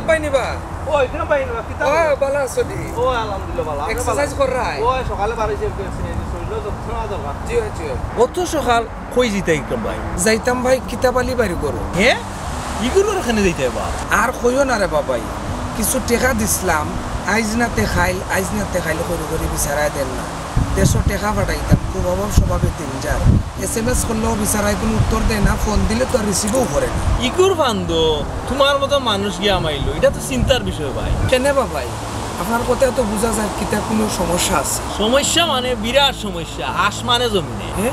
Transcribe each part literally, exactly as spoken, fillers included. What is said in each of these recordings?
পাইনি বা? ও, এখানে পাইনি বা? কিতা ও, ভালা আছো নি? ও, আলহামদুলিল্লাহ, ভালা। আপনি ভালা? এক্সারসাইজ কররায়? ও, সকালে বার হইছে, একটু এক্সারসাইজ, শরীরও যত্ন নেওয়া দরকার। জি অয়, জি অয়। অত সকাল কই যাইতা ইকরাম ভাই? যাইতাম ভাই, কিতাব আলী ভাইর ঘরো। হে? ইগুর ঘরো কেনে যাইতা বা? আর কইও না রে বাবাই, কিছু টেকা দিছলাম, আইজ না তে কাইল, আইজ না তে কাইল করি করি বিচারায় দেন না। দেশো টেকা পাঠাইতাম, খুব অভাব স্বভাবে দিন যার। এসএমএস করলেও বিচারায় কুনু উত্তর দেয় না, ফোন দিলে তো আর রিসিভও করে না। ইগুর ফান্দো, তুমার মতো মানুষ গিয়া হামাইলো, ইটা তো চিন্তার বিষয় ভাই। কেনে বাবাই? আপনার কথায় তো বুঝা যায় কিতা কুনু সমস্যা আছে। সমস্যা মানে বিরাট সমস্যা, আসমানে জমিনে। হে?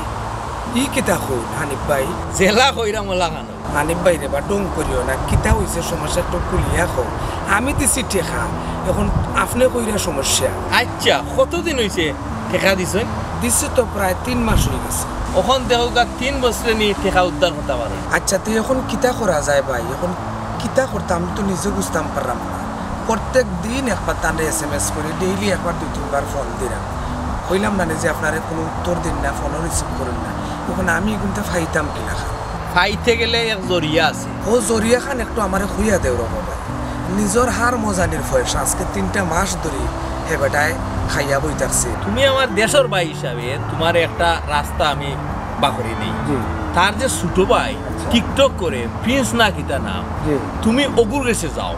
ই কিতা কইন হানিফ ভাই? যেলা কইরাম অলা খানো। হানিফ ভাই রে বা, ঢং করিও না, কিতা অইছে সমস্যা একটু খুলিয়া কও। আমি দিছি টেকা, এখন আপনে কইরা সমস্যা। আইচ্ছা, কতদিন অইছে টেকা দিছইন? দিছি তো প্রায় তিন মাস অইগেছে। অখন দেখউক্কা তিন বছরে নি টেকা উদ্ধার করতা পারো। আইচ্ছা, তে এখন কিতা করা যায় ভাই? এখন কিতা করতাম আমি তো নিজে বুঝতাম পাররাম না। প্রত্যেক দিন একবার তানরে এসএমএস করি, ডেইলি একবার দুই তিনবার ফোন দিরাম। কইলাম না নি যে আপনারে কুনু উত্তর দিন না, ফোনও রিসিভ করইন না। এখন আমি ইগুনতা পাইতাম কিলাখান? পাইতে গেলে এক জরিয়া আছে। ও জরিয়া খান একটু আমারে কইয়া দেও রে বাবাই। নিজর হার মজানির পয়সা আজকে তিনটা মাস ধরি হে বেটায় খাইয়া বই থাকছে। তুমি আমার দেশর ভাই হিসাবে তুমারে একটা রাস্তা আমি বার করি দেই। জি। তার যে ছোট ভাই আচ্ছা। টিকটক করে, প্রিন্স না কিতা নাম, জি। তুমি অগুর গেছে যাও,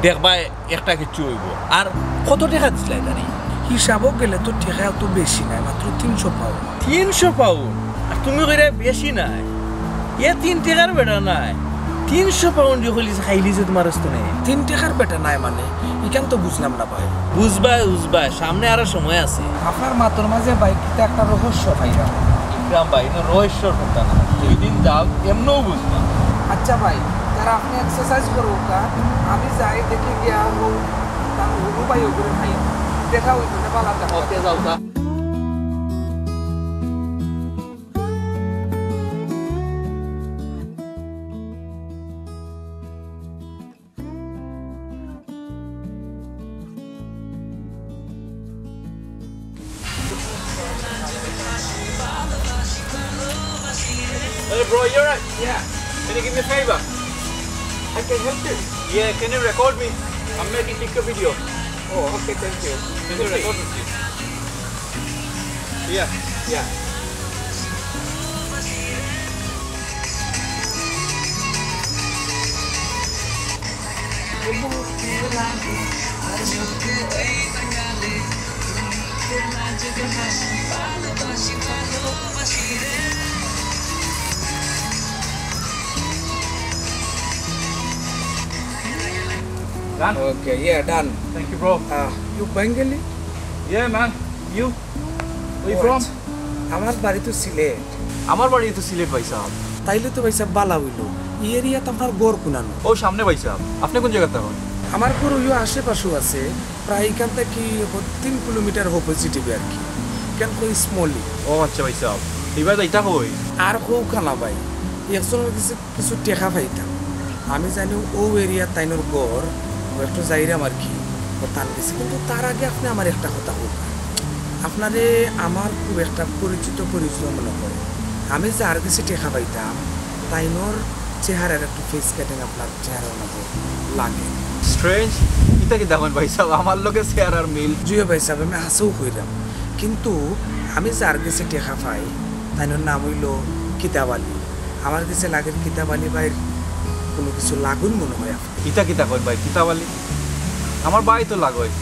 দেখবায় একটা কিচ্ছু অইবো। আর কত টেকা দিছলায় তারে? হিসাবো গেলে তো টেকা অত বেশি নায়, মাত্র তিনশো পাউন্ড। তিনশো পাউন্ড? আর তুমি কইরায় বেশি নায়? এ তিন টেকার বেটা নায়। তিনশো পাউন্ড দি কইলিছে, খাইলিছে তুমার অস্ত নে। তিন টেকার বেটা নায় মানে? ইখান তো বুঝলাম না ভাই। বুঝবায়, বুঝবায়, সামনে আরো সময় আছে। আপনার মাতর মাঝে ভাই কিতা একটা রহস্য পাইলাম। ইকরাম ভাই, ইনো রহস্যর কথা না। দুই দিন যাও, এমনেও বুঝবা। আইচ্ছা ভাই, তারা আপনে এক্সারসাইজ করউক্কা, আমি যাই দেখি গিয়া ও তার হুরু ভাই অগুরে পাই। দেখা অইবো নে, ভালা থাকো। ওকে, যাও, যাও। Hey, bro, you alright? Yeah. Can you give me a favor? I can help you. Yeah, can you record me? I'm making TikTok video. Oh, okay, thank you. Can you record me, please? Yeah, yeah. Done. Okay, yeah, done. Thank you, bro. Uh, you Bengali? Yeah, man. You? Where you from? আমার বাড়ি তো সিলেট। আমার বাড়ি তো সিলেট, ভাই সাহেব। তাইলে তো ভাই সাহেব ভালা অইলো। ই এরিয়াত আপনার ঘর কুনানো? ও সামনে ভাই সাহেব। আপনে কুন জাগাত থাকইন? আমার ঘর অউ আশেপাশেউ আছে, প্রায় ইখান থাকি তিন কিলোমিটার অপোজিটিভে আর কি। ইখান কই স্মলি। ও আইচ্ছা ভাই সাহেব, ইবার যাইতা কই? আর কউক্কা না ভাই, একজনর গেছে কিছু টেকা পাইতাম। আমি জানি অউ এরিয়াত তাইনর ঘর, অউ একটু যাইরাম আর কি, ও তান গেছে। কিন্তু তার আগে আপনে আমারে একটা কথা কউক্কা। আপনারে আমার খুব একটা পরিচিত পরিচিত মনে করে। আমি যার গেছে টেকা পাইতাম, তাইনর চেহারার একটু ফেস কাটিং আপনার চেহারার মাঝে লাগে। Strange, ইটা কিতা কইন ভাই সাহেব, আমার লগে চেহারার মিল। জি অয় ভাই সাহেব, আমি হাছাউ কইরাম। কিন্তু আমি যার গেছে টেকা পাই, তাইনর নাম অইলো কিতাব আলী। আমার গেছে লাগের কিতাব আলী ভাইর কুনু কিছু লাগুন মনে অয় আপনার। ইটা কিতা কইন ভাই, কিতাব আলী? আমার ভাই তো লাগইন,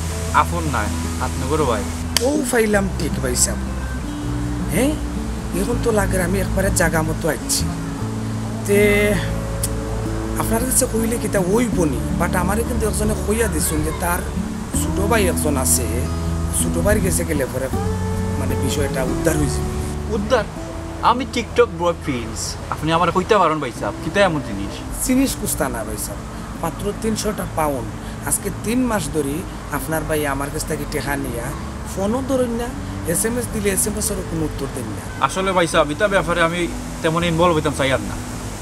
আপন নায়, আতনগরর ভাই। অউ পাইলাম ঠিক ভাই সাহেব। হে, অখন তো লাগের আমি একবারে জাগা মতো আইছি। তে আপনার গেছে কইলে কিতা অইবো নি, but আমারে কিন্তু একজনে কইয়া দিছইন যে তার ছোট ভাই একজন আছে, ছোট ভাইর গেছে গেলে পরে মানে বিষয়টা উদ্ধার অইযিবো। উদ্ধার? আমি TikTok boy প্রিন্স, আপনে আমারে কইতা পারইন ভাই সাহেব, কিতা এমন জিনিস? জিনিস কুস্তা না ভাই সাহেব, মাত্র তিনশোটা পাউন্ড। আজকে তিন মাস ধরি আপনার ভাই আমার গেছ থাকি টেকা নিয়া ফোনও ধরইন না, এসএমএস দিলে এসএমএসরও কুনু উত্তর দেইন না। আসলে ভাই সাহেব, ইতা ব্যাপারে আমি তেমন ইনভলভ অইতাম চাইয়ার না।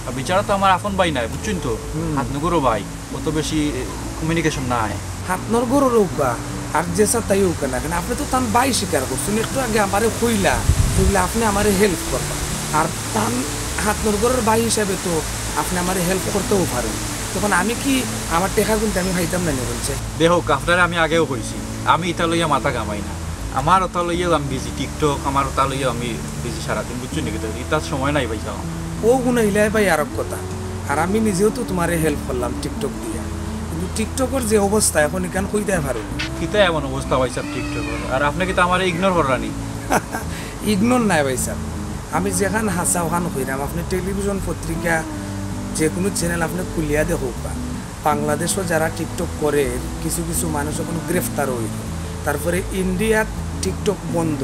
আর বেচারা তো আমার আপন ভাই নায়, বুঝছইন তো? হুম। আতনগরর ভাই, অত বেশি, এ, কমিউনিকেশন নাই। আতনগরর অউক্কা, আর যেছা তাই অউক্কা না কেনে, আপনে তো তান ভাই স্বীকার করছইন, একটু আগে আমারে কইলা, কইলা আপনে আমারে হেল্প করবা। আর তান আতনগরর ভাই হিসাবে তো আপনে আমারে হেল্প করতেও পারইন। তখন আমি কি আমার টেকা গুনতে আমি খাইতাম না নি বলছে? দেখো, আপনারে আমি আগেও কইছি, আমি ইতা লইয়া মাথা ঘামাই না। আমার ওটা লইয়াও আমি বিজি, টিকটক, আমার ওটা লইয়াও আমি বিজি সারাদিন, বুঝছো নি? কিন্তু ইতার সময় নাই ভাইসাব। ও গুণ ইলাই ভাই আরক কথা। আর আমি নিজেও তো তোমারে হেল্প করলাম টিকটক দিয়া, কিন্তু টিকটকর যে অবস্থা এখন ইখান কইতায় পারো না। কিতা এমন অবস্থা ভাইসাব টিকটকর? আর আপনে কিতা আমারে ইগনোর কররা নি? ইগনোর নাই ভাইসাব, আমি যেখান হাছা ওখান কইরাম। আপনে টেলিভিশন, পত্রিকা, যে কোনো চ্যানেল আপনে খুলিয়া দেখউক্কা, বাংলাদেশও যারা টিকটক করের, কিছু কিছু মানুষ এখন গ্রেফতার অইল। তারপরে ইন্ডিয়াত টিকটক বন্ধ।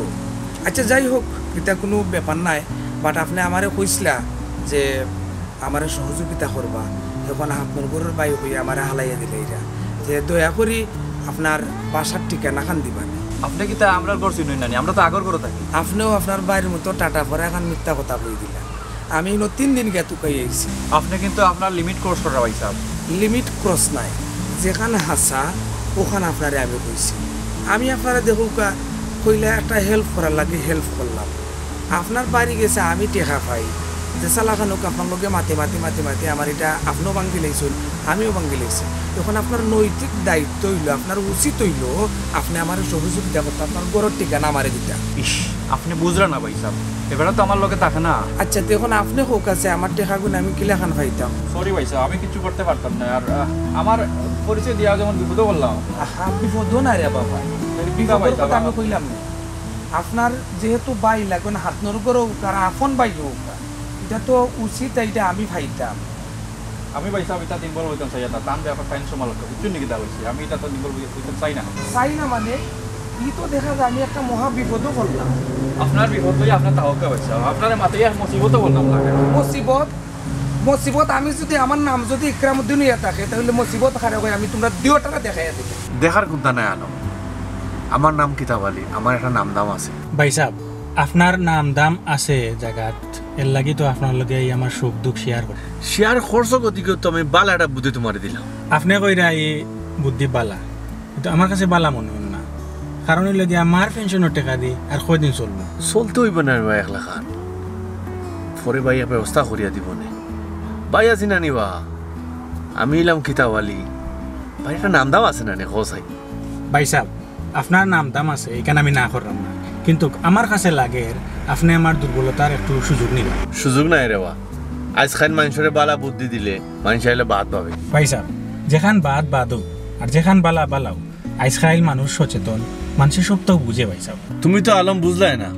আচ্ছা, যাই হোক, ইটা কোনো ব্যাপার নায়, বাট আপনে আমারে কইছলা যে আমারে সহযোগিতা করবা, এখন আপনার ঘরর ভাই হইয়া আমারে হালাইয়া দিলাইরা। তে দয়া করি আপনার বাসার ঠিকানাখান দিবা নি। আপনে কিতা আমরার ঘর চিনইন না নি? আমরা তো আগর ঘরো থাকি। আপনেও আপনার ভাইর মতো টাটা ফরা এখান মিথ্যা কথা কই দিলা। আমি ইনো তিন দিন গিয়া তুকাই আইছি। আপনে কিন্তু আপনার লিমিট ক্রস কররা ভাইসাব। লিমিট ক্রস নাই, যেখান হাছা ওখান আপনারে আমি কইছি। আমি আপনারে দেখউক্কা কইলা একটা হেল্প করার লাগি হেল্প করলাম। আপনার বাড়ি গেছে আমি টেকা পাই, যে চালাখান হোক আপনার লগে মাতে মাতে মাতে মাতে আমার ইটা আপনেও ভাঙ্গি লাইছইন, আমিও ভাঙ্গি লাইছি। এখন আপনার নৈতিক দায়িত্ব অইলো, আপনার উচিত অইলো আপনে আমারে সহযোগিতা করতা, আপনার ঘরর ঠিকানা আমারে দিতা। ইশ, আপনে বুঝরা না ভাইসাব, এ বেটা তো আমার লগে থাকে না। আচ্ছা, তে এখন আপনে কউক্কা ছে আমার টেকাগুন আমি কিলাখান পাইতাম? সরি ভাইসাব, আমি কিচ্ছু করতে পারতাম না। আর, আহ, আমার পরিচয় দিয়া যেমন বিপদও করলাম। আহা, বিপদও না রে বাবা, তাহলে কিতা বিপদর ভাইসাব? কথা আমি কইলাম না। আপনার যেহেতু ভাই লাগইন, হাতনর ঘরর হোক আর আপন ভাই হোক, ইটা তো উচিত, ইটা আমি পাইতাম। আমি ভাইসাব ইতা দিনভর অইতাম চাই না, তান ব্যাপার টাইম সময় লাগতো, বুঝছইন নি কিতা কইছি? আমি ইতা তো দিনভর অইতাম চাই না। চাই না মানে? ই তো দেখা যায় আমি একটা মহা বিপদও করলাম। আপনার বিপদ লইয়া আপনে থাকউক্কা ভাইসাব, আপনারে মাতিয়া মুসিবতও করলাম না। মুসিবত? মুসিবত? আমি যদি আমার নাম যদি ইকরামউদ্দিন অইয়া থাকে, তাইলে মুসিবত কারে কয় আমি তুমরা দুইওটারে দেখাইয়া দিতাম। দেখার কুন্তা নাই আলম, আমার নাম কিতাব আলী, আমার একটা নাম দাম আছে। ভাইসাব, আপনার নাম দাম আছে জাগাত, এরলাগি তো আপনার লগে এই আমার সুখ দুখ শেয়ার করি। শেয়ার করছো গতিকে তো আমি বালা একটা বুদ্ধি তুমারে দিলাম। আপনে কইরা ই বুদ্ধি বালা, কিন্তু আমার কাছে বালা মনে অর না। কারণ অইলো গিয়া মার পেনশনর টেকা দি আর কয়দিন চলবো? চলতে অইবো না রে বা একলাখান, পরে ভাইয়ে ব্যবস্থা করিয়া দিবো নে। ভাই আছি না নি বা? আমি অইলাম কিতাব আলী। ভাই, একটা নাম দাম আছে না নে, কও চাই? ভাইসাব, আপনার নাম দাম আছে, ইখান আমি না কররাম না, কিন্তু আমার কাছে লাগের আপনে আমার দুর্বলতার একটু সুযোগ নিবা। সুযোগ নাই রে বা, আইজকাইল মানষরে বালা বুদ্ধি দিলে মানষে আইলে বাদ পাবে। ভাইসাব, যেখান বাদ বাদ অউক, আর যেখান বালা বালা অউক, আইজকাইল মানুষ সচেতন, মানষে সবতাউ বুঝে ভাইসাব। তুমি তো আলম বুঝলায় না,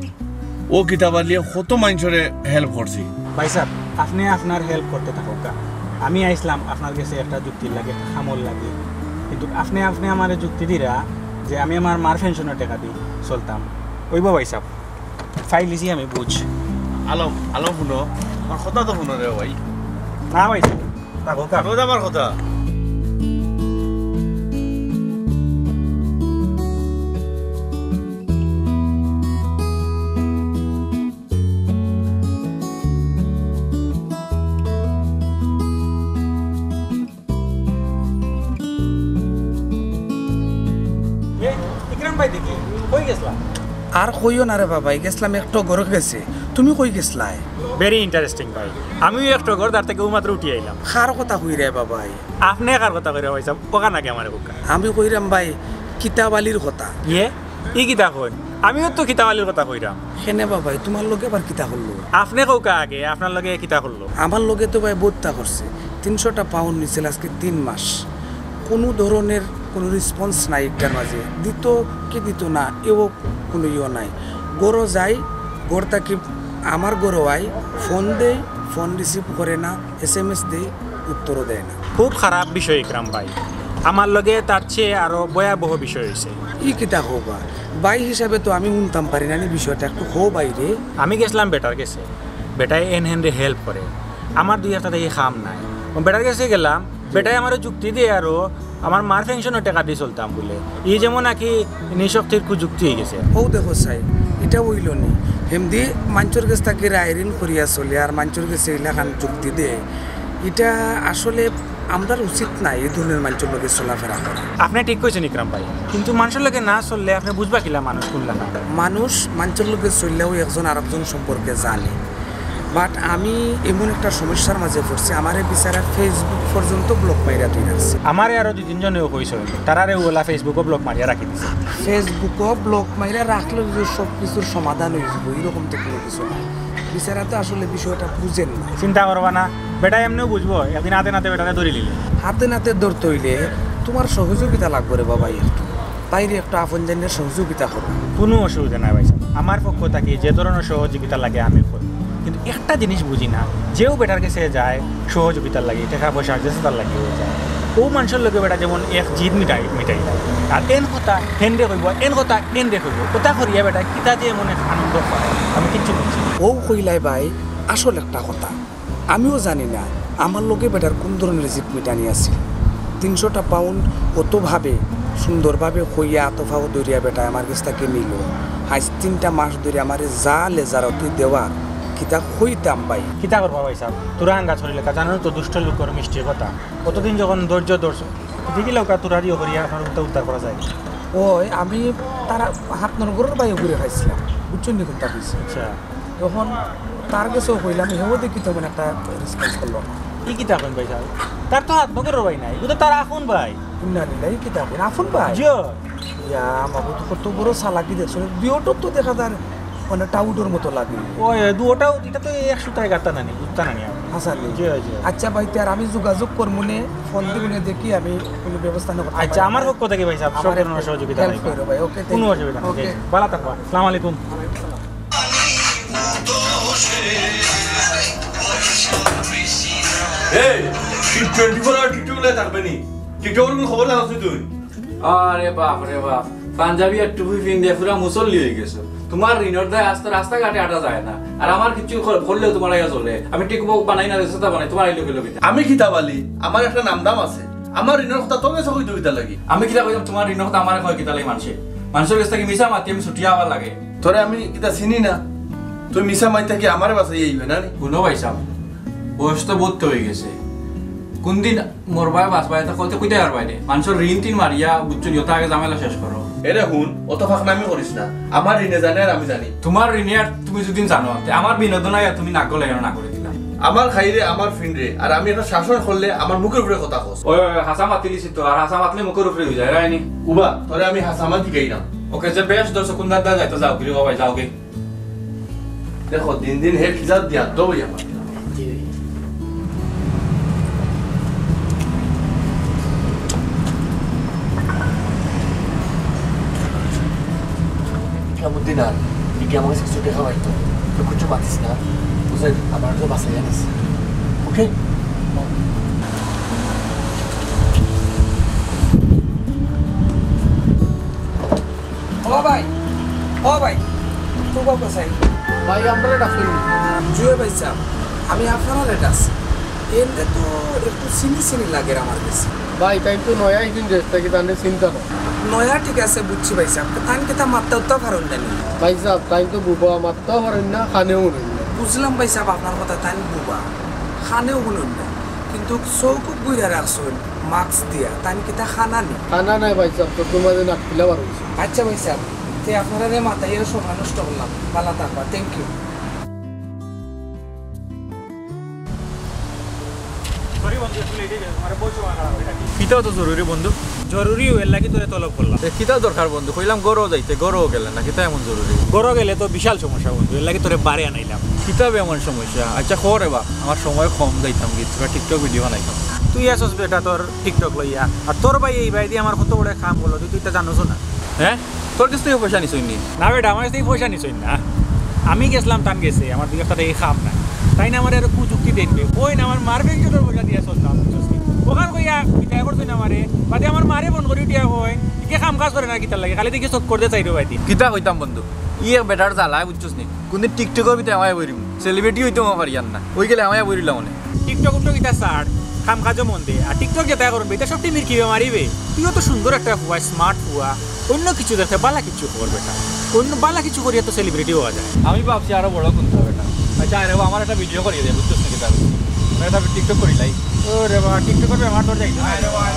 ও কিতাব আলীয়ে কত মানষরে হেল্প করছে। ভাইসাব, আপনে আপনার হেল্প করতে থাকউক্কা। আমি আইছলাম আপনার গেছে একটা যুক্তির লাগি, একটা কামর লাগি, কিন্তু আপনে, আপনে আমারে যুক্তি দিরা যে আমি আমার মার পেনশনর টেকা দি চলতাম। অইবো ভাইসাব, পাইলিছি আমি বুঝ। আলম, আলম হুনো, আমার কথা তো হুনো রে ভাই। না ভাইসাব, থাকউক্কা। হুনো আমার কথা। এ, ইকরাম ভাই দেখি, কই গেছলা? আর কইও না রে বাবা, গেছলাম এক টগরর গেছে। তুমি কই গেছলায়? Very interesting ভাই, আমিও এক টগর, তার থাকি অউ মাত্র উঠি আইলাম। কার কথা কইরায় বাবা? আপনে কার কথা কইরা ভাইসাব, অখান আগে আমারে কউক্কা। আমি কইরাম ভাই, কিতাব আলীর কথা। ইয়ে? ই কিতা কইন? আমিও তো কিতাব আলীর কথা কইরাম। কেনে বাবা, তুমার লগে আবার কিতা করলো? আপনে কউক্কা আগে, আপনার লগে কিতা করলো? আমার লগে তো ভাই বউততা করছে। তিনশোটা পাউন্ড নিছিল আজকে তিন মাস। কুনু ধরনের কুনু রেসপন্স নাই ইটার মাঝে। দিতো কি দিতো না, এও কুনু ইয়ো নাই। ঘরো যাই, ঘর থাকি আমার ঘরো আই, ফোন দেই, ফোন রিসিভ করে না, এসএমএস দেই, উত্তরও দেয় না। খুব খারাপ বিষয় ইকরাম ভাই, আমার লগে তার চেয়ে আরো ভয়াবহ বিষয় অইছে। ই কিতা কও বা? ভাই হিসাবে তো আমি হুনতাম পারি না নি বিষয়টা, একটু কও ভাই রে। আমি গেছলাম বেটার গেছে, বেটায় এন হেনরে হেল্প করে, আমার দুই একটা থাকি কাম নাই। ও বেটার গেছে গেলাম, বেটায় আমারে যুক্তি দেয় আরো আমার মার পেনশনর টেকা দি চলতাম বুলে। ই যেমন নাকি নিঃশক্তির কুযুক্তি অইগেছে। অউ দেখো চাই, ইটা অইলো নি? হেমদি মানষর গেছ থাকি রায় ঋণ করিয়া চলে, আর মানষর গেছে ইলাখান যুক্তি দেয়। ইটা আসলে আমরার উচিত নায় ই ধরনের মানষর লগে চলাফেরা করা। আপনে ঠিক কইছইন ইকরাম ভাই, কিন্তু মানষর লগে না চললে আপনে বুঝবা কিলা মানুষ কুনলাখান? মানুষ মানষর লগে চললেউ একজন আরকজন সম্পর্কে জানে। বাট আমি এমন একটা সমস্যার মাঝে পড়ছি, আমারে বেচারা Facebook পর্যন্ত ব্লক মাইরা থই রাখছে। আমারে আরো দুই তিনজনেও কইছে, তারারে ওলা Facebook-ও ব্লক মারিয়া রাখি দিছে। Facebook-ও ব্লক মাইরা রাখলে যে সব কিছুর সমাধান হয়ে যাবো, এরকম তো কোনো কিছু না। বেচারা তো আসলে বিষয়টা বুঝেন না। চিন্তা করবা না, বেটা এমনিও বুঝবো, একদিন হাতে নাতে বেটারে ধরি নিলে। হাতে নাতে ধরতে হইলে তোমার সহযোগিতা লাগবে রে বাবা, একটু বাইরে একটা আপন জানিয়ে সহযোগিতা করো। কোনো অসুবিধা নাই ভাই সাহেব, আমার পক্ষ থাকি যে ধরনের সহযোগিতা লাগে আমি করব, কিন্তু একটা জিনিস বুঝি না, যেও বেটার কাছে যায় সহযোগিতার লাগি, টাকা পয়সা যেতার লাগি হয়ে যায়, ও মানুষের লগে বেটা যেমন এক জিদ মিটাই মিটাই দেয়। আর এন কথা হেনরে কইব, এন কথা এনরে কইব, কথা করিয়া বেটা কিতা যে এমন এক আনন্দ পায়, আমি কিচ্ছু বুঝি না। ও কইলাই ভাই, আসল একটা কথা, আমিও জানি না আমার লগে বেটার কোন ধরনের জিদ মিটানি আছে। তিনশোটা পাউন্ড কতভাবে সুন্দরভাবে কইয়া আতফাও দরিয়া বেটায় আমার কাছ থেকে নিল। আজ তিনটা মাস ধরে আমারে যা লেজারতি দেওয়ার, কিতা কইতাম ভাই। কিতা করবা ভাই সাহেব, তোরা আঙ্গা ছড়ি লেখা জানো তো, দুষ্ট লোকর মিষ্টি কথা। কতদিন যখন ধৈর্য ধরছো, দেখি লোকা তোরা দিও করিয়া আপনার উদ্ধার উদ্ধার করা যায়। ওই আমি তারা হাত নরগরের বাইরে ঘুরে খাইছিলাম, বুঝছেন নি কোনটা কইছি? আচ্ছা। তখন তার কাছেও কইলাম, হেও দেখি তেমন একটা রেসপন্স করলো না। কি কিতা কইন ভাই সাহেব? তার তো হাত নগরের ভাই নাই, ও তো তার আফন ভাই। ইন্না লিল্লাহি, কিতা কইন? আফন ভাই? জিও। ইয়া, মাবুদ, কত বড় চালাকি দেখছো। দুইওটার তো দেখা যায় মানে টাউডর মতো লাগে। ওই, দুইওটাও, এটা তো এক সুতায় গাঁথা নানি, বুঝতা নানি আপনি। হাসানি। জি, জি। আচ্ছা ভাই, তে আর আমি যোগাযোগ করমুনে, ফোন দিমুনে, দেখি আমি কোনো ব্যবস্থা না করতে আচ্ছা, পারি। আমার পক্ষ থেকে ভাই সাহেব, সব আমারে ধরনের সহযোগিতা help লাগবে। করো ভাই, ওকে, thank কোনো you। অসুবিধা নেই। ওকে। ভালো থাকবা। আসসালামু আলাইকুম। এই, তুই টোয়েন্টি ফোর আওয়ার টিকটক লাই থাকবে নি? টিকটকের কোনো খবর জানাস তুই? আরে বাপ রে বাপ, পাঞ্জাবি আর টুপি পিন্দে পুরা মুসল্লি হয়ে গেছো। তোমার ঋণর দায় আস্তে রাস্তাঘাটে আটা যায় না, আর আমার কিছু কর-, করলেও তোমার আইয়া চলে। আমি টিকটক বানাই না, রেসেতা বানাই, তোমার আইলো গেলো কিতা? আমি কিতা বালি? আমার একটা নাম দাম আছে। আমার ঋণর কথা তোর কাছে কইতে কিতা লাগি? আমি কিতা কইতাম, তোমার ঋণর কথা আমার কয় কিতা লাগি মানষে? মানষর কাছ থেকে মিছা মাতি আমি ছুটিয়া আবার লাগে। তোরে আমি কিতা চিনি না? তুই মিছা মাইতা কি আমারে বাঁচাই আইবে না নি? হুনো ভাই সাহেব, বয়স তো বহুত হয়ে গেছে, কোন দিন মরবায় বাঁচবায় তা কইতে কইতে পারবায় নি। মানষর ঋণ তিন মারিয়া বুঝছো নি, ওটা আগে ঝামেলা শেষ করো। এরে হুন, অত ফাঁকনামি করিস না। আমার ঋণে জানে আর আমি জানি। তোমার ঋণে আর তুমি যদি জানো, তে আমার বিনোদন আর তুমি নাক গলাইয়া না করে দিলাম। আমার খাইরে, আমার ফিনরে, আর আমি একটা শাসন করলে আমার মুখের উপরে কথা কস। ওই, ওই, হাসা মাতিলিছি তো, আর হাসা মাতলে মুখের উপরে হয়ে যায়, রায়নি? উবা, তোরে আমি হাসা মাতি গাইলাম। ওকে, যে বেশ দর্শক কোন দাদা যাইতো যাও, গিরি বাবাই যাও গে। দেখো, দিন দিন হে খিজাত দিয়া দৌড়ি আমার। ইকরামুদ্দিন আর, তুই কি আমার কাছে কিছু টাকা পাইতো? তুই কিছু মাতিস না, বুঝলেন? আমার তো বাসায় জানিস, ওকে? ও ভাই, ও ভাই, তুই কত চাই? ভাই, আমরা ডাকলি। জুয়ে ভাই সাহেব, আমি আপনারা লেট আছি। এমনি তো একটু চিনি চিনি লাগে আমার কাছে। ভাই, তাই তো নয়া একদিন দেশ থাকি, তাহলে চিন্তা না। নয়া ঠিক আছে, বুঝছি ভাই সাহেব। তো তান কিতা মাত্তা উত্তা ফারুন জানি? ভাই সাহেব, তাই তো বুবা মাত্তা ফারুন না, খানেও হুনুন না। বুঝলাম ভাই সাহেব আপনার কথা, তান বুবা খানেও হুনুন না, কিন্তু চোখ ঘুরে রাখছুন। মাস্ক দিয়া, তান কিতা খানা নি? খানা নাই ভাই সাহেব, তো তোমাদের নাটকিলা বার হইছে। আচ্ছা ভাই সাহেব, তে আপনারা রে মাথায় এর সময় নষ্ট করলাম, ভালা থাকবা, থ্যাংক ইউ। কিতাও তো জরুরি বন্ধু। জরুরি, এর লাগি তোরে তলব করলাম। এ, কিতা দরকার বন্ধু? কইলাম গরো যাইতে, গরো গেলে না, কিতা এমন জরুরি? গরো গেলে তো বিশাল সমস্যা বন্ধু, এর লাগি তোরে বারে আনাইলাম। কিতা বে এমন সমস্যা? আচ্ছা, খবর এবার। আমার সময় কম, যাইতাম কি, তোরা TikTok ভিডিও বানাইতাম। তুই আসস বেটা তোর TikTok লইয়া, আর তোর ভাই এই ভাই দিয়ে আমার কত বড় কাম করলো, তুই, তুই তো জানোস না। হ্যাঁ, তোর কাছ থেকে পয়সা নিছইন নি? না বেটা, আমার কাছ থেকে পয়সা নিছইন না। আমি গেছিলাম তান গেছে, আমার দুই একটা এই কাম নাই। তাই না আমার আরো কুযুক্তি দেখবে, ওই না আমার মার পেনশনের পয়সা দিয়ে চলতাম, বুঝছস নি? ওখান কইয়া বিদায় করছইন আমারে, বাদে আমার মারে ফোন করি উঠিয়া কয়, কে কাম কাজ করে না কিতার লাগে, খালি দেখি চোখ করতে চাইরো ভাই দি। কিতা কইতাম বন্ধু, ই এক বেটার জ্বালায়, বুঝছস নি? কোনদিন TikTokর ভিতরে আমায় বইরিম, celebrity হইতে আমার পারি আর না, ওই গেলে আমায় বইরিলাম অনে। TikTok উকটক ইতা ছাড়, কাম কাজও মন দে। আর TikTok যেটা করবে, এটা সব টিমির কি বেমারি বে? তুইও তো সুন্দর একটা ফুয়া, smart ফুয়া, অন্য কিছু দেখতে বালা কিছু কর বেটা। অন্য বালা কিছু করিয়া তো celebrity হওয়া যায়। আমি ভাবছি আরো বড় কোনটা বেটা। আচ্ছা, আরে বাবা, আমার একটা ভিডিও করিয়ে দে, বুঝছস নাকি তার? আমি একটা TikTok করি লাই। ও রে বাবা, TikTokর বেমার তোর যাইতো না। আরে বাবা।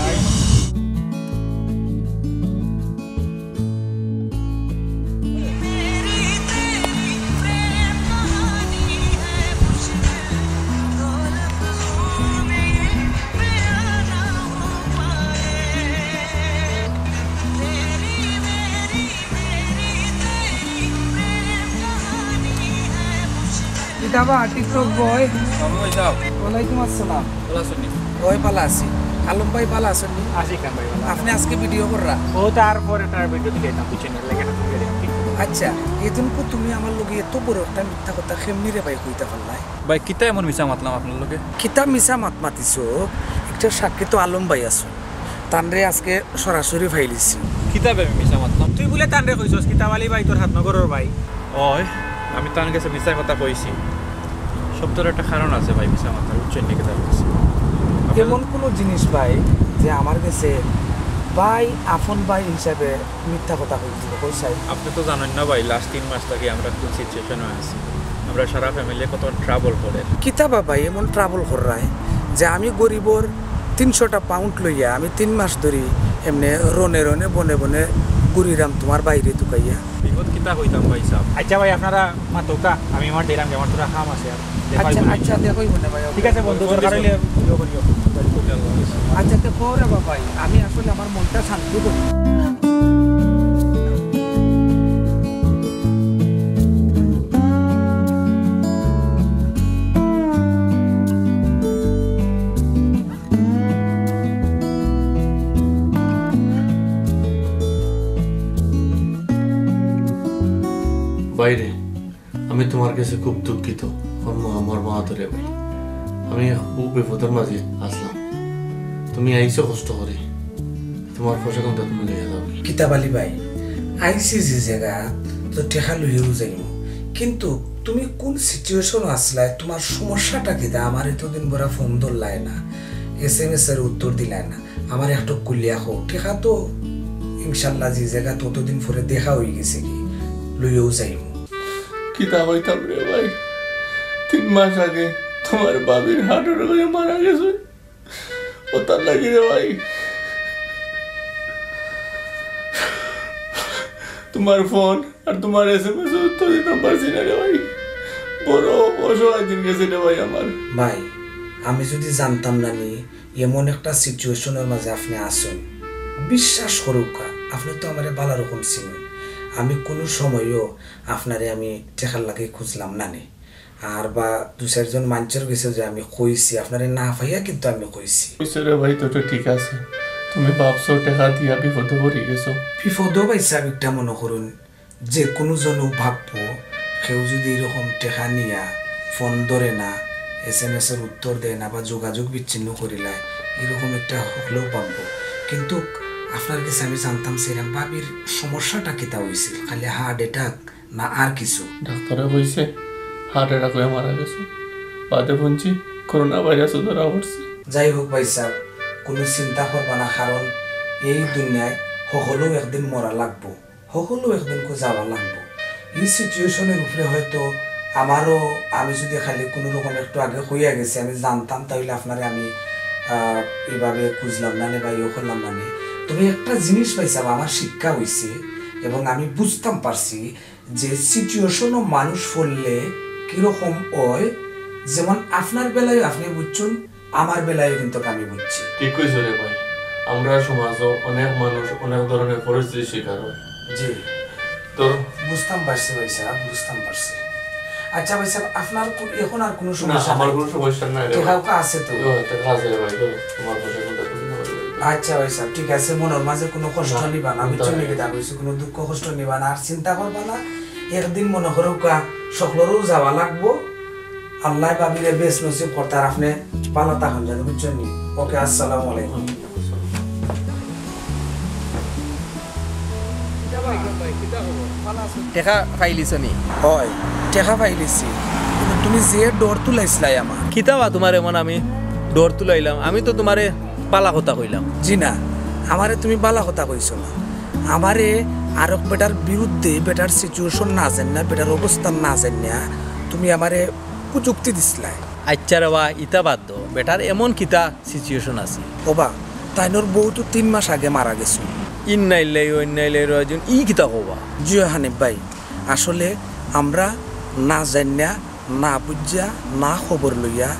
যাবা টিকটক বয়। মামু ভাই সাহেব, ওয়ালাইকুম আসসালাম। ভালা আছইন নি? ওই ভালা আছি। আলম ভাই ভালা আছইন নি? আছি খান ভাই, ভালা। আপনে আজকে ভিডিও কররা? ও, তারপরে তার ভিডিও দিলে না, বুঝছেন, লাগে না, তুমি দেখি। আচ্ছা, এদিনকু তুমি আমার লগে এত বড় একটা মিথ্যা কথা কেমনে রে ভাই কইতা পারলায়? ভাই, কিতা এমন মিছা মাতলাম আপনার লগে? কিতা মিছা মাত মাতিছো? একটা সাক্ষী তো আলম ভাই আছো, তানরে আজকে সরাসরি ফাইলিছি। কিতা ভাই আমি মিছা মাতলাম? তুই বুলে তানরে কইছস, কিতাব আলী ভাই তোর হাত নগরর ভাই। ওই, আমি তান গেছে মিছা কথা কইছি। সব তোর একটা কারণ আছে ভাই, মিছা মাতার, বুঝছইন নি কিতা কইছি? এমন কোনো জিনিস ভাই যে আমার গেছে ভাই, আপন ভাই হিসাবে মিথ্যা কথা কইছিল, কই চাই? আপনে তো জানইন না ভাই, লাস্ট তিন মাস থাকি আমরা কোন সিচুয়েশনে আছি। আমরা সারা ফ্যামিলি কত ট্রাবল করে। কিতা বা ভাই এমন ট্রাবল কররায় যে আমি গরিবর তিনশোটা পাউন্ড লইয়া আমি তিন মাস ধরি এমনে রনে রনে বনে বনে ঘুরিরাম তোমার বাইরে তুকাইয়া। বিপদ কিতা কইতাম ভাই সাহেব? আচ্ছা ভাই, আপনারা মাতউক্কা, আমি আমার দিলাম যে আমার থুড়া কাম আছে আর। দেখা আচ্ছা হইব না। আচ্ছা, দেখো হইব না ভাই। ঠিক আছে বন্ধু, দরকার হইলে ভিডিও করিও। আচ্ছা, তো কও রে বা ভাই, আমি আসলে আমার মনটা শান্তি করি। ভাইরে, আমি তোমার গেছে খুব দুঃখিত। আমার মা, আমার মা ধরে ভাই, আমি খুব বিপদর মাঝে আছলাম। তুমি আইছো কষ্ট করি, তোমার পয়সা কোনটা তুমি লইয়া যাও। কিতাব আলী ভাই, আইছি যে জাগা তো টেকা লইয়াউ যাইমু, কিন্তু তুমি কোন সিচুয়েশন আছলায়, তোমার সমস্যাটা কিতা? আমার এতদিন বরা ফোন ধরলায় না, এস এম এস এর উত্তর দিলায় না, আমার একটু খুলিয়া কও। টেকা তো ইনশাল্লাহ যে জাগা ততদিন পরে দেখা হই গেছে কি, লইয়াউ যাইমু। কিতা কইতাম রে ভাই, তিন মাস আগে তোমার ভাবির হার্ট অ্যাটাক হইয়া মারা গেছে। ও তার লাগি রে ভাই, তোমার ফোন আর তোমার এস এম এস উত্তর দিতাম পারছি না রে ভাই। বড় অসহায় দিন গেছে রে ভাই আমার। ভাই, আমি যদি জানতাম না নি এমন একটা সিচুয়েশনের মাঝে আপনে আছইন, বিশ্বাস করউক্কা, আপনে তো আমারে ভালা রকম চিনইন। আমি কোনো সময়ও আপনারে আমি টেকার লাগি খুঁজলাম না নি। আর বা দুই চাইরজন মানষর গেছে যে আমি কইছি, আপনারে না পাইয়া কিন্তু আমি কইছি। কইছো রে ভাই, তো তো ঠিক আছে, তুমি ভাবছো টেকা দিয়া বিপদে পড়ি গেছো। বিপদও ভাই সাহেব একটা মনে করুন, যে কোনো জনও ভাববো, কেউ যদি এরকম টেকা নিয়া ফোন ধরে না, এস এম এস এর উত্তর দেয় না বা যোগাযোগ বিচ্ছিন্ন করিলায়, এরকম একটা হকলেও ভাববো। কিন্তু আপনার গেছে আমি জানতাম চাইরাম ভাবির সমস্যাটা কিতা হইছিল, খালি হার্ট অ্যাটাক না আর কিছু? ডাক্তারে কইছে হার্ট অ্যাটাক হয়ে মারা গেছে, বাদে শুনছি করোনা ভাইরাসও ধরা পড়ছে। যাই হোক ভাই সাহেব, কোনো চিন্তা করবা না, কারণ এই দুনিয়ায় হকলেও একদিন মরা লাগবো, হকলেও একদিন কো যাওয়া লাগবো। এই সিচুয়েশনের উপরে হয়তো আমারও, আমি যদি খালি কোনো রকম একটু আগে হইয়া গেছি, আমি জানতাম, তাহলে আপনারে আমি আহ, এইভাবে খুঁজলাম না নে বা ইয়ে করলাম না নে। তবে একটা জিনিস ভাই সাহেব আমার শিক্ষা হইছে এবং আমি বুঝতাম পারছি যে সিচুয়েশনও মানুষ পড়লে কিরকম হয়, যেমন আপনার বেলায় আপনি বুঝছেন, আমার বেলায় কিন্তু আমি বুঝছি। ঠিক কইছো রে ভাই, আমরা সমাজও অনেক মানুষ অনেক ধরনের পরিস্থিতির শিকার হয়। জি, তোর বুঝতাম পারছি ভাই সাহেব, বুঝতাম পারছি। আচ্ছা ভাই সাহেব, আপনার কো-, এখন আর কোনো না, সমস্যা আমার নাই? কোনো সমস্যা নাই রে টেকা ভাই। উকা আছে তো? ও, টেকা আছে রে ভাই, ধরো, তোমার পয়সা কোনটা তুমি আমার ভাই। আচ্ছা ভাই সাহেব, ঠিক আছে, মনের মাঝে কোনো কষ্ট না, নিবা না, না, বুঝছো না। নি কিতা কইছি, কোনো দুঃখ কষ্ট নিবা না, আর চিন্তা করবা না, একদিন মনে করো কা সকলেরও যাওয়া লাগবো। আল্লাহ ভাবিরে বেশ নসিব করতার, আপনি ভালা থাকেন যেন, বুঝছেন নি? ওকে, আসসালামু আলাইকুম। টেকা পাইলিছ নি? হয়, টেকা পাইলিছি, কিন্তু তুমি যে ডর তুলাইছিলাই আমার। কিতা বা তোমার এমন আমি ডর তুলাইলাম? আমি তো তোমারে ভালা কথা কইলাম। জি না, আমারে তুমি ভালা কথা কইছো না, আমারে আরক বেটার বিরুদ্ধে, বেটার সিচুয়েশন না জান না, বেটার অবস্থা না জান না, তুমি আমারে কুযুক্তি দিছলায়। আচ্ছা রে বা, ইতা বাদ দো, বেটার এমন কিতা সিচুয়েশন আছে? ওবা, তাইনর বউ তো তিন মাস আগে মারা গেছে। ইন্না লিল্লাহি ওয়া ইন্না ইলাইহি রাজিউন, ই কিতা কও বা? জি হানিফ ভাই, আসলে আমরা না জানিয়া, না বুঝিয়া, না খবর লইয়া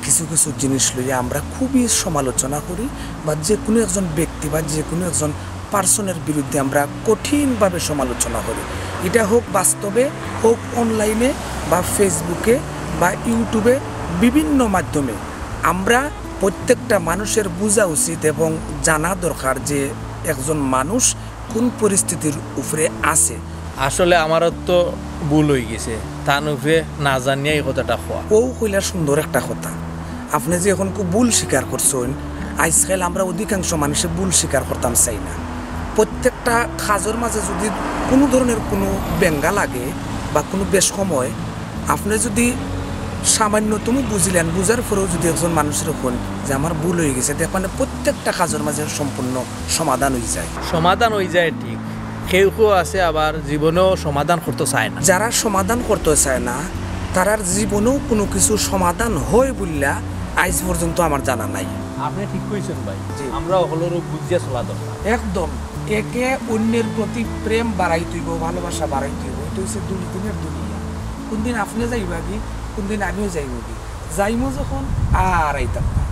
কিছু কিছু জিনিস লইয়া আমরা খুবই সমালোচনা করি, বা যে কোনো একজন ব্যক্তি বা যে কোনো একজন পার্সনের বিরুদ্ধে আমরা কঠিনভাবে সমালোচনা করি। এটা হোক বাস্তবে, হোক অনলাইনে বা ফেসবুকে বা YouTube-এ বিভিন্ন মাধ্যমে আমরা প্রত্যেকটা মানুষের বুঝা উচিত এবং জানা দরকার যে একজন মানুষ কোন পরিস্থিতির উপরে আছে। আসলে আমারও তো ভুল অই গেছে, তান উপরে না জানিয়া ই কথাটা কওয়া। অউ কইলা সুন্দর একটা কথা। আপনে যে অখন খুব ভুল স্বীকার করছইন, আইজকাইল আমরা অধিকাংশ মানুষে ভুল স্বীকার করতাম চাই না। প্রত্যেকটা কাজর মাঝে যদি কুনু ধরনের কুনু বেঙ্গা লাগে বা কুনু বেশকম অয়, আপনে যদি সামান্যতম বুঝিলেন, বুঝার পরেও যদি একজন মানুষরে কইন যে আমার ভুল অই গেছে, দেখবা নে প্রত্যেকটা কাজর মাঝে সম্পূর্ণ সমাধান অই যায়। সমাধান অই যায় ঠিক, কেউ কেউ আছে আবার জীবনেও সমাধান করতো চায় না। যারা সমাধান করতো চায় না, তারার জীবনেও কুনু কিছু সমাধান হয় বুল্লা আইজ পর্যন্ত আমার জানা নাই। আপনে ঠিক কইছইন ভাই, জি। আমরা হকলরে বুঝিয়া চলা দরকার। একদম একে অন্যের প্রতি প্রেম বাড়াইতে অইবো, ভালোবাসা বাড়াইতে অইবো। ইটা অইছে দুই দিনের দুনিয়া। কুনদিন আপনে যাইবাগি, কুনদিন আমিও যাইমুগি। যাইমু যখন আর আইতাম না।